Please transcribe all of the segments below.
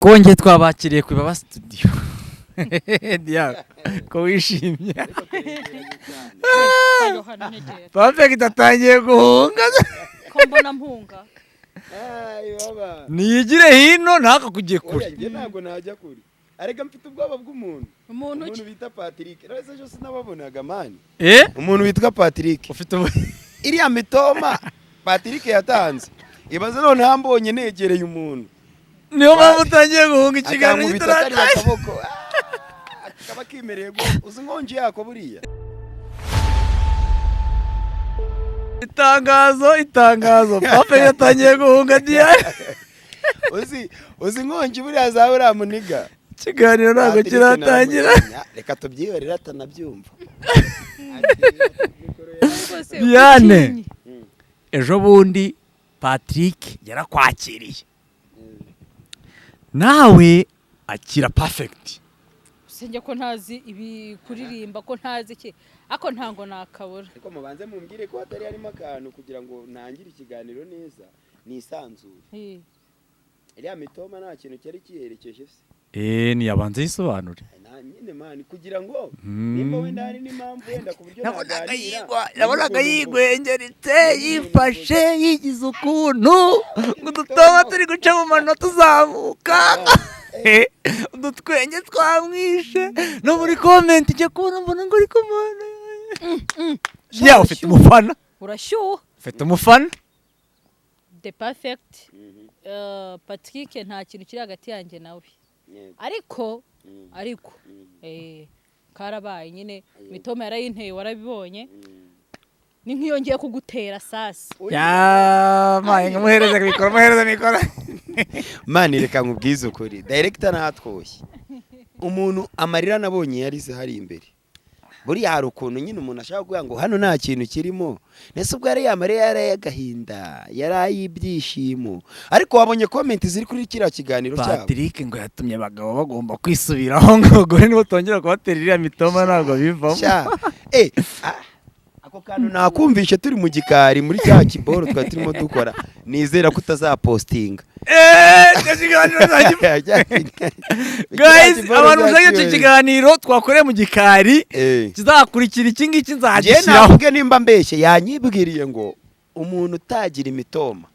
Kongeye twabakiriye ku Ibaba Studio. Diane, ko wishimye? Yohana, ntegera. Perfect atangiye guhunga. Ko mbona mpunga? Ay, baba. Niyigire hino, ntakakugiye kure. Oya, njye ntabwo najya kure. Arega mfite ubwoba bw'umuntu. Umuntu Umuntu ki? bita Patrick. Rero ejo sinababonaga, man. Eh. Umuntu witwa Patrick. Ufite ubu Iriya mitoma Patrick yatanze. Ibaze noneho ambonye negereye umuntu. Niyo mpamvu utangiye guhunga ikiganiro Akankubita kariya kitaratangira. kaboko. Ah, kaba kimereye go. Uzi inkonji yako buriya. Itangazo, itangazo, Perfect yatangiye guhunga Diane. Uzi inkonji buriya zawe uriya muniga. Ikiganiro ntabwo Patrick kiratangira. naramutinya. Reka tubyihorere atanabyumva. Rwose Diane. utinye. Ejo bundi Patrick yarakwakiriye, nawe akira Perfect. Usenge ko ntazi ibi kuririmba, ko ntazi iki, ariko ntango nakabura. Ariko mubanze mumbwire ko hatari harimo akantu kugira ngo ntangire ikiganiro neza nisanzure. Iriya mitoma nta kintu cyari kiyerekeje se? Eh, ntiyabanza yisobanure. Nta nyine, man, kugira ngo nimba wenda hari n'impamvu wenda ku buryo Nabonaga naganira, yigwa nimba nabonaga ukuntu yigwengeritse, yifashe, yigize ukuntu ngo udutoma turi guca mu mano tuzamuka, udutwenge twamwishe. No muri comment ijya kubona mbona ngo uri kumana ya ufite umufana. Urashyuha. Ufite umufana. The Perfect, Patrick, nta kintu kiri hagati yanjye nawe. Ariko ariko karabaye nyine, mitoma yarayinteye, warabibonye. Ni nk'iyo ngiye kugutera sasa. Yamaye, muhereze mikoro, muhereze mikoro. Man, reka nkubwize ukuri, director ntatwoshye umuntu. Amarira nabonye yarize hari imbere. Buriya hari ukuntu nyine umuntu ashaka kuvuga ngo hano nta kintu kirimo. Ndetse ubwo yari amarira, yari ay'agahinda, yari ay'ibyishimo, ariko wabonye comment ziri kuri kiriya kiganiro cyabo. Patrick ngo yatumye abagabo bagomba kwisubiraho, ngo abagore nibo tongera kubatera iriya mitoma ntabwo bivamo. Sha, ako kantu nakumvishe turi mu gikari muri cya kiboro twari turimo dukora. Nizera ko utazapostinga. Eee, icyo kiganiro guys, abantu mushaka icyo kiganiro twakoreye mu gikari kizakurikira iki ngiki, Njye nzagishyiraho. Navuge nimba mbeshye, yanyibwiriye ngo umuntu utagira imitoma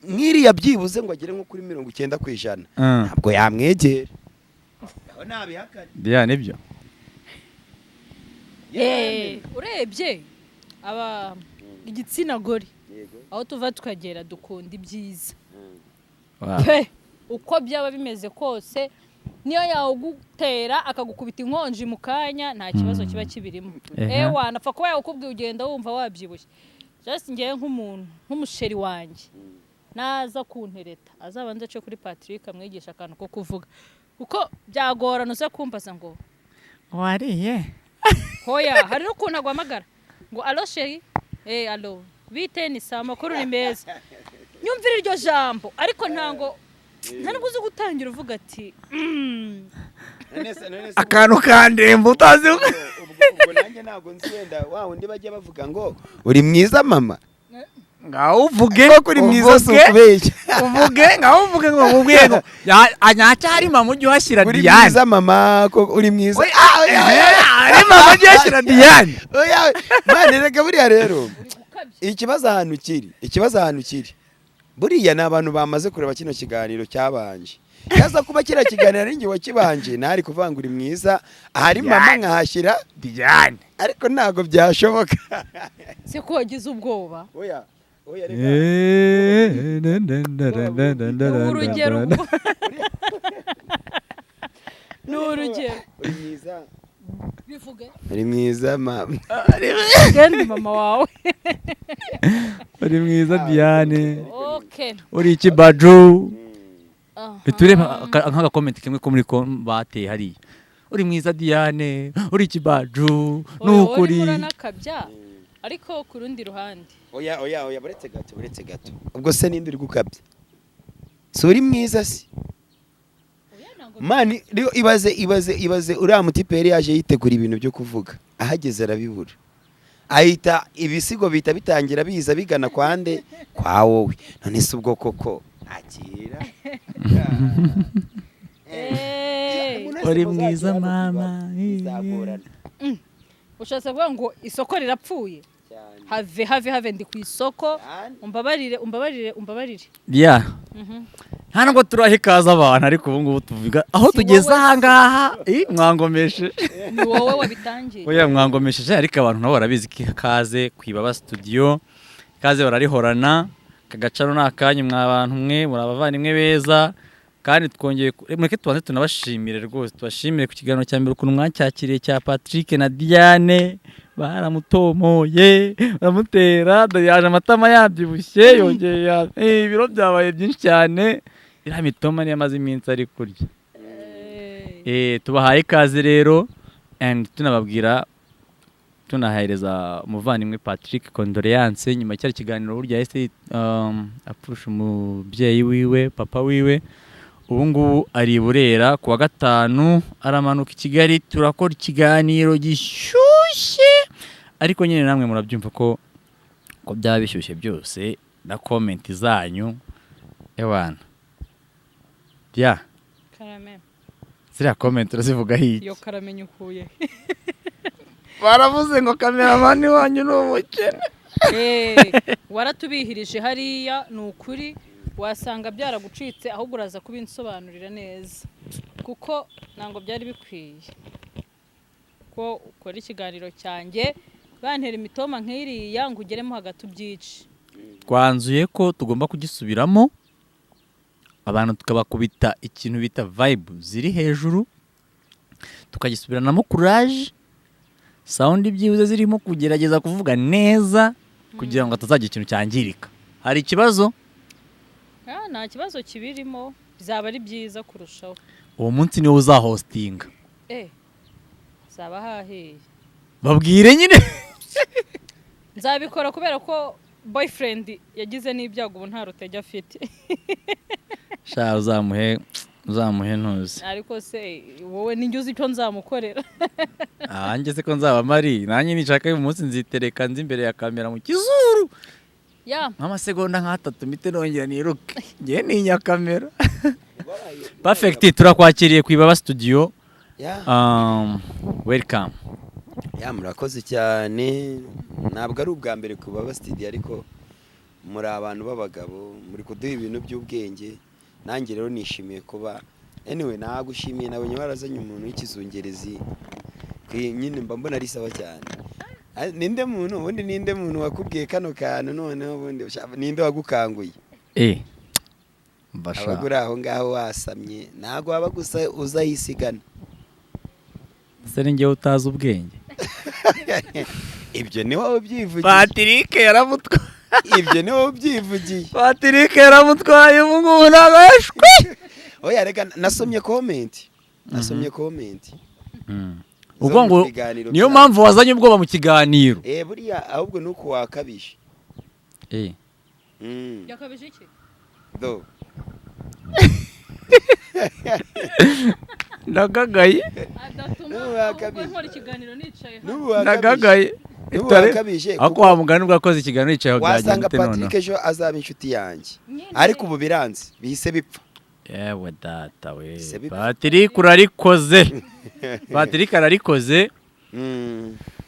nk'iriya byibuze ngo agere nko kuri 90%, ntabwo yamwegera. Aho nabihakane. Diya, nibyo. Urebye aba igitsina gore, aho tuva tukagera, dukunda ibyiza pe. Uko byaba bimeze kose, niyo yawugutera akagukubita inkonji mu kanya, nta kibazo kiba kibirimo. Ewa, napfa kuba yawukubwiye, ugenda wumva wabyibushye. Just ngewe nk'umuntu, nk'umusheri wanjye, naza kuntereta azabanza ace kuri Patrick, amwigisha akantu ko kuvuga, kuko byagorana uza kumbaza ngo Wariye? Hoya, hari n'ukuntu aguhamagara ngo: "Allo chéri." "Eh, allo, bite?" "Ni saa, amakuru ni meza." Nyumvira iryo jambo, ariko ntango nta nubwo uzi gutangira uvuga ati. Akantu kandemba utazi. Ubwo nanjye ntabwo nzi, wenda wa wundi bajya bavuga ngo: "Uri mwiza mama." Ngaho uvuge. Ko uri mwiza si Uvuge. ukubeshya. Uvuge, ngaho uvuge ngo nkubwiye ngo nyacyari mama ujye uhashyira Uri Diane. mwiza mama, ko uri mwiza. Oya, ari mama ujye uhashyira Diane. Oya, man, reka buriya rero Gukabya. Ikibazo ahantu kiri buriya ni abantu bamaze kureba kino kiganiro cyabanje. Yaza kuba kiriya kiganiro ari njye wakibanje, ntari kuvuga ngo uri mwiza ahari mama Diane. nkahashyira Diane. Ariko ntabwo byashoboka. Se ko wagize ubwoba? Oya, oya, reka. Urugero ubwo ni urugero. Uri mwiza. Bivuge. Uri mwiza mama. Genda mama wawe. Uri mwiza Diane. Okay. Uri ikibaju. Aha. Tureba nk'agacomment kimwe ko muri ko bateye hariya: "Uri mwiza Diane, uri ikibaju." Oya, Ni ukuri. urimo uranakabya, ariko ku rundi ruhande Oya, oya, oya, buretse gato, buretse gato. Ubwo se ninde uri gukabya? Si uri mwiza se? Oya, ntabwo. Man, rero ibaze, ibaze, ibaze uriya mutipe yari yaje yitegura ibintu byo kuvuga, ahageze arabibura, ahita ibisigo bihita bitangira biza bigana kwa nde? Kwa wowe. None se ubwo koko Akira. Eh. Umuntu wese Uri muzagera mwiza, hano mama. Bizagorana Ushatse kuvuga ngo isoko rirapfuye? cyane. Have, have, have, ndi ku isoko. Cyane. Umbabarire, umbabarire, umbabarire. Ya, nta nubwo turaha ikaze abantu, ariko ubu ngubu tuvuga aho Si tugeze wowe. aha ngaha. Mwangomesheje. Ni wowe wabitangiye. Oya, mwangomesheje, ariko abantu nabo barabizi ko ikaze ku Ibaba Studio, ikaze bararihorana. Aka gacaro ni akanyu mwa bantu mwe, muri abavandimwe beza, kandi twongeye mureke tubanze tunabashimire rwose, tubashimire ku kiganiro cya mbere ukuntu mwacyakiriye cya Patrick na Diane. Baramutomoye, baramutera, dore yaje amatama yabyibushye, yongeye ibiro byabaye byinshi cyane. Iriya mitoma niyo amaze iminsi ari kurya. Tubahaye ikaze rero and tunababwira, tunahereza umuvandimwe Patrick condoléances nyuma cyari kiganiro. Burya yahise apfusha umubyeyi wiwe, papa wiwe. Ubu ngubu ari i Burera, ku wa gatanu aramanuka i Kigali, turakora ikiganiro gishyushye. Ariko nyine namwe murabyumva ko byaba bishyushye byose na comment zanyu. Ewana ya. Karame. Ziriya comment urazivugaho iki? Iyo karamenya ukuye? Baravuze ngo cameraman wanyu ni umukene. Waratubihirije hariya, ni ukuri wasanga byaragucitse, ahubwo uraza kubinsobanurira neza, kuko ntabwo byari bikwiye ko ukora ikiganiro cyanjye bantera imitoma nk'iriya ngo ugeremo hagati ubyice. Twanzuye ko tugomba kugisubiramo, abantu tukabakubita ikintu bita vibe ziri hejuru, tukagisubiranamo courage, sound byibuze zirimo kugerageza kuvuga neza kugira ngo hatazagira ikintu cyangirika. Hari ikibazo? Ah, nta kibazo kibirimo, bizaba ari byiza kurushaho. Uwo munsi niwo uzahostinga. Zaba hahiye. Babwire nyine. Nzabikora kubera ko boyfriend yagize n'ibyago, ubu nta rutege afite. Sha, uzamuhe, uzamuhe ntuzi. Ariko se wowe ninjye uzi icyo nzamukorera? Nanjye se ko nzaba mari? Nanjye nishaka uyu munsi nzitereka nzi imbere ya kamera mu kizuru ya nk'amasegonda nk'atatu, mpite nongera niruke, ngewe ninya kamera. Perfect, turakwakiriye ku Ibaba Studio. Ya. Welcome. Ya, murakoze cyane. Ntabwo ari ubwa mbere ku Baba Studio, ariko muri abantu b'abagabo, muri kuduha ibintu by'ubwenge. Nanjye rero nishimiye kuba, anyway, nagushimiye, nabonye warazanye umuntu w'ikizungerezi. Nyine mba mbona ari sawa cyane. Ah, ninde muntu ubundi, ninde muntu wakubwiye kano kantu noneho ubundi? Ninde wagukanguye? Mbasha. Abaga uri aho ngaho wasamye, ntabwo waba gusa uzayisigana. Se ni njyewe utazi ubwenge? Ibyo ni wowe ubyivugiye. Patrick yaramutwaye. Ibyo ni wowe ubyivugiye. Patrick yaramutwaye, ubu ngubu ntabwo yashwe. Oya, reka, nasomye comment, nasomye comment zo Ubwo mu ngo biganiro niyo byawe. mpamvu wazanye ubwoba mu kiganiro. Buriya ahubwo ni uko wakabije. Yakabije iki? Do. Ndagagaye. Adatuma N'ubu ahubwo wakabije. nkora ikiganiro nicaye hano. N'ubu wakabije. Ndagagaye. N'ubu wakabije. Ariko Kuko wa mugani ubwo wakoze ikiganiro yicayeho byagenda wasanga ute Patrick noneho? ejo azaba inshuti yanjye. Nyine. Ariko ubu biranze, bihise bipfa. Yewe data we. Se bipfa. Patrick urarikoze, Patrick ararikoze.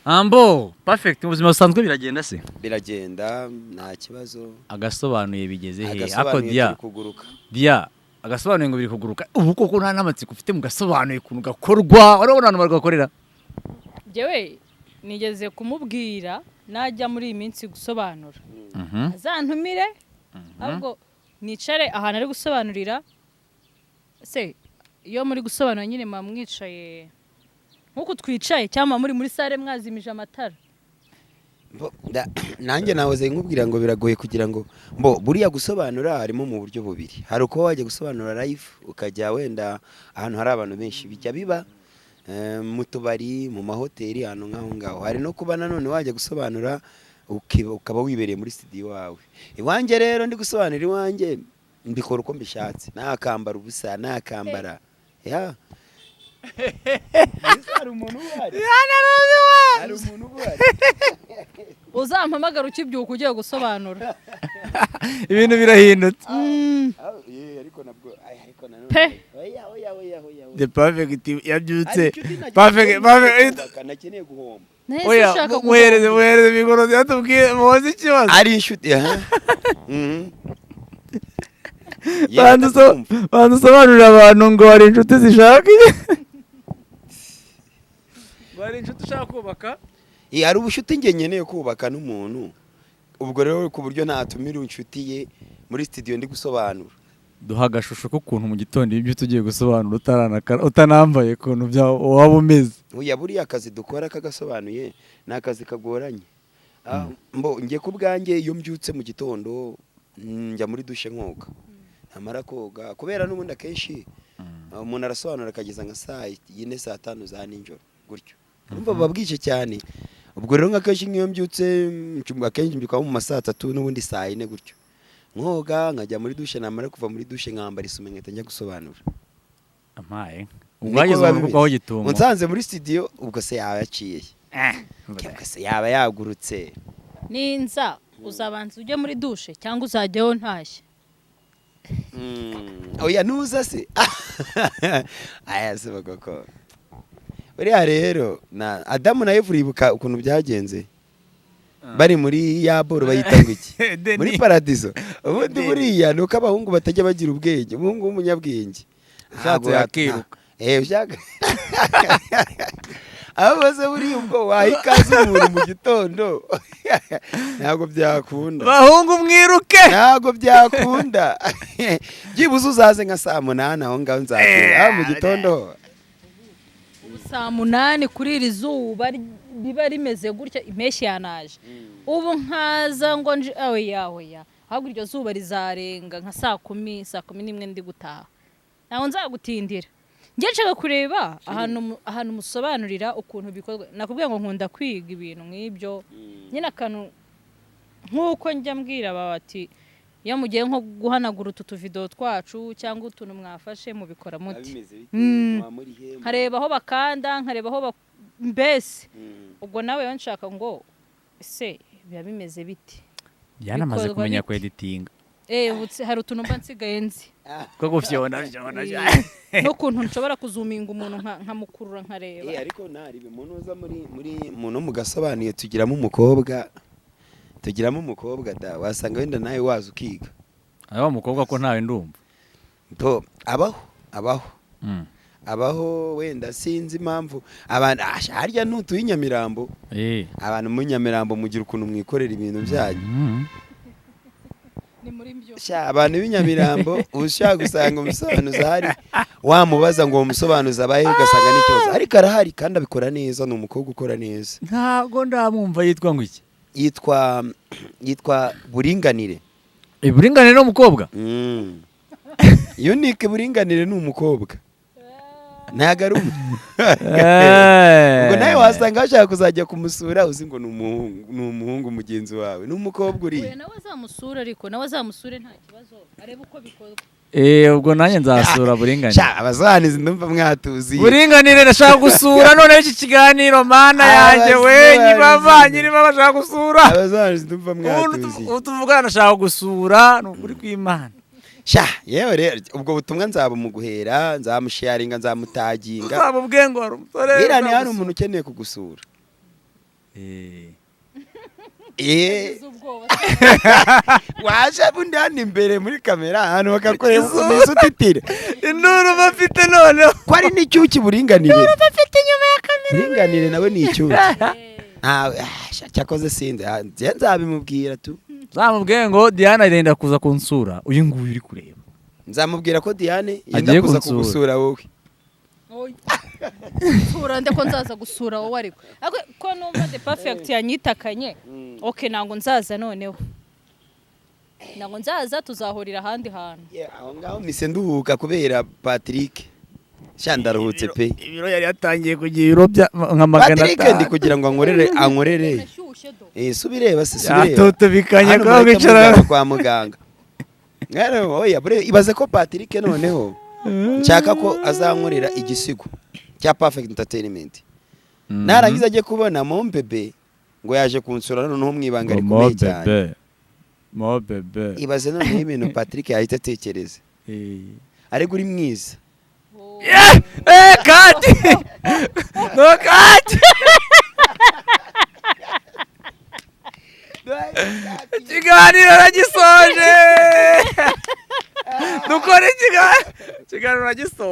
Ambo Perfect, mu buzima busanzwe biragenda se? Biragenda, nta kibazo. Agasobanuye bigeze he ako? Agasobanuye Dia. turi kuguruka. Dia, agasobanuye ngo biri kuguruka. Ubu koko nta n'amatsiko ufite mu gasobanuye ukuntu gakorwa? Urabona abantu bagakorera? Njyewe nigeze kumubwira najya muri iyi minsi gusobanura azantumire, ahubwo nicare ahantu ari gusobanurira. Se iyo muri gusobanura nyine muba mwicaye nk'uku twicaye, cyangwa muri salle mwazimije amatara? Nanjye nahoze nkubwira ngo biragoye kugira ngo mbo buriya gusobanura harimo mu buryo bubiri. Hari uko wajya gusobanura live, ukajya wenda ahantu hari abantu benshi, bijya biba mu tubari, mu mahoteli, ahantu nk'aho ngaho. Hari no kuba nanone wajya gusobanura ukaba wibereye muri studio wawe. Iwanjye rero, ndi gusobanura iwanjye, mbikora uko mbishatse, nakambara ubusa, nakambara ya. Ese hari umuntu uhari? Hari umuntu uhari? Uzampamagara ukibyuka ugiye gusobanura. Ibintu birahindutse. Ah, ye, ariko nabwo ay, ariko nanone Pe. Oya, oya, oya, oya, oya. The Perfect yabyutse. Hari inshuti nakeneye Perfect, Perfect. kubaka, nakeneye guhomba. Nahise Oya, ushaka muhereze guhomba. muhereze mikoro yatubwiye mubaze ikibazo. Ari inshuti aha. Mhm. Ye, Banza ndakumva. banza usobanurire abantu ngo hari inshuti zishaka iki? Ngo hari inshuti ushaka kubaka. Eh, hari ubushuti njye nkeneye kubaka n'umuntu, ubwo rero ku buryo natumira inshuti ye muri studio ndi gusobanura. Duha agashusho k'ukuntu mu gitondo ibyo tugiye gusobanura utaranakara utanambaye, ukuntu waba umeze. Oya, buriya akazi dukora kagasobanuye ni akazi kagoranye. Ah, mbo njye ku bwanjye iyo mbyutse mu gitondo, njya muri douche nkoga, namara koga, kubera n'ubundi akenshi umuntu arasobanura akageza nka saa 4, saa 5 za nijoro gutyo, urumva buba bwije cyane. Ubwo rero nk'akenshi nk'iyo mbyutse, akenshi mbyuka nko mu ma saa 3 n'ubundi saa 4 gutyo, nkoga nkajya muri douche, namara kuva muri douche nkambara isume nkahita njya gusobanura. Ampaye. Niko Ubwo wageze biba mu rugo aho bimeze. gitumo. Unsanze muri studio, ubwo se yaba yaciye he? Ubwo se yaba yagurutse? Ninza uzabanza ujye muri douche cyangwa uzajyaho ntashye? Oya, nuza se aya se bakoko. Buriya rero na Adamu na Eva, uribuka ukuntu byagenze bari muri ya boro bayita ngo iki? Edeni. Muri paradizo ubundi. Edeni. Buriya ni uko abahungu batajya bagira ubwenge. Umuhungu w'umunyabwenge Ushatse ntabwo yakiruka. Eh, ushaka abo bose buriya ubwo waha ikaze umuntu mu gitondo, ntabwo byakunda. Bahungu mwiruke. Ntabwo byakunda. Byibuze uzaze nka saa 8, aho ngaho nzakira. Ah, mu gitondo. Ubu saa 8 kuri iri zuba riba rimeze gutya, impeshyi yanaje, ubu nkaza ngo nje? Oya, oya, ahubwo iryo zuba rizarenga nka saa 10, saa 11 ndi gutaha. Ntabwo nzagutindira. Njye nshaka kureba ahantu ahantu musobanurira ukuntu bikorwa. Nakubwiye ngo nkunda kwiga ibintu nk'ibyo nyine, akantu nk'uko njya mbwira aba bati iyo mugiye nko guhanagura utu tuvidewo twacu cyangwa utuntu mwafashe mubikora muti? Nkareba aho bakanda, nkareba aho mbese ubwo nawe rero nshaka ngo ese biba bimeze bite? Yanamaze Bikorwa kumenya bite? kweditinga. Eh, ubu hari utuntu mba nsigaye nzi. Ko gufyona fyona. N'ukuntu nshobora kuzuminga umuntu nkamukurura nkareba. Eh, ariko ntari umuntu uza muri muntu mu gasobanuye, tugiramo umukobwa da, wasanga wenda nawe waza ukiga. Aba mukobwa ko ntawe ndumva. To abaho, abaho. Abaho, wenda sinzi impamvu abantu harya ntutuye i Nyamirambo. Abantu mu Nyamirambo mugira ukuntu mwikorera ibintu byanyu. Ni muri mbyo. Sha, abantu b'i Nyamirambo ushaka gusanga umusobanuzi ahari, wamubaza ngo uwo musobanuzi abahe, ugasanga n'ikibazo, ariko arahari kandi abikora neza, ni umukobwa ukora neza. Ntabwo ndamwumva. Yitwa ngo iki? Yitwa Buringanire. Buringanire ni umukobwa? Unique Buringanire ni umukobwa, ntabwo ari ubwo nawe wasanga bashaka kuzajya kumusura uzi ngo ni umuhungu, ni umuhungu mugenzi wawe, ni umukobwa Oya, uriya. Nawe azamusure, ariko nawe azamusure nta kibazo, arebe uko bikorwa. Eh, ubwo nanjye nzasura Buringanire. Sha, abasobanuzi ndumva mwatuziye. Buringanire ndashaka gusura noneho iki kiganiro, mana yanjye we, nyibaba nyiribaba bashaka gusura. Abasobanuzi ndumva Ubu mwatuziye. ubu tuvugana ndashaka gusura, ni ukuri kw'Imana. Sha, yewe rero ubwo butumwa nzabumuguhera, nzamusharinga, nzamutaginga. Uzamubwiye ngo hari umusore Biriya ni hari uzagusura. umuntu ukeneye kugusura. Eh. Eh, Agize ubwoba. Waje bundi hano imbere muri kamera ahantu bakakureba ukuntu utitira. Induru bafite noneho. Ko ari n'icyuki Buringanire. Buringanire nawe ni icyuki. Ah, sha, cyakoze sinzi. Ah, nze nzabimubwira tu. Uzamubwiye ngo Diana arenda kuza kunsura, uyu nguyu uri kureba. Nzamubwira ko Diane yenda Agiye kuza kunsura. kugusura wowe. Sura nde ko nzaza gusura wowe? Ariko ko numva The Perfect yanyitakanye, okay, ntabwo nzaza noneho, ntabwo nzaza, tuzahurira ahandi hantu. Yeah, aho ngaho mise nduhuka kubera Patrick. Sha, ndaruhutse pe. Ibiro yari yatangiye kugira ibiro bya nka magana Patrick ndi atanu kugira ngo ankorere. Nashyushye do. Eh, subireba se, subireba. Yatutubikanye Hano ko murahita kwicara mujyana kwa muganga. Mwene, oya, ibaze ko Patrick noneho nshaka ko azankorera igisigo. cya Perfect Entertainment. Narangiza ajye kubona Mombebe ngo yaje kunsura noneho mu ibanga Ngo rikomeye mo cyane. Bebe, mo bebe. Ibaze noneho ibintu Patrick yahita atekereza. Ariko uri mwiza. Yeah! Eh, cut! No, cut! Ikiganiro aragisoje. Dukora ikiganiro, ikiganiro aragisoje.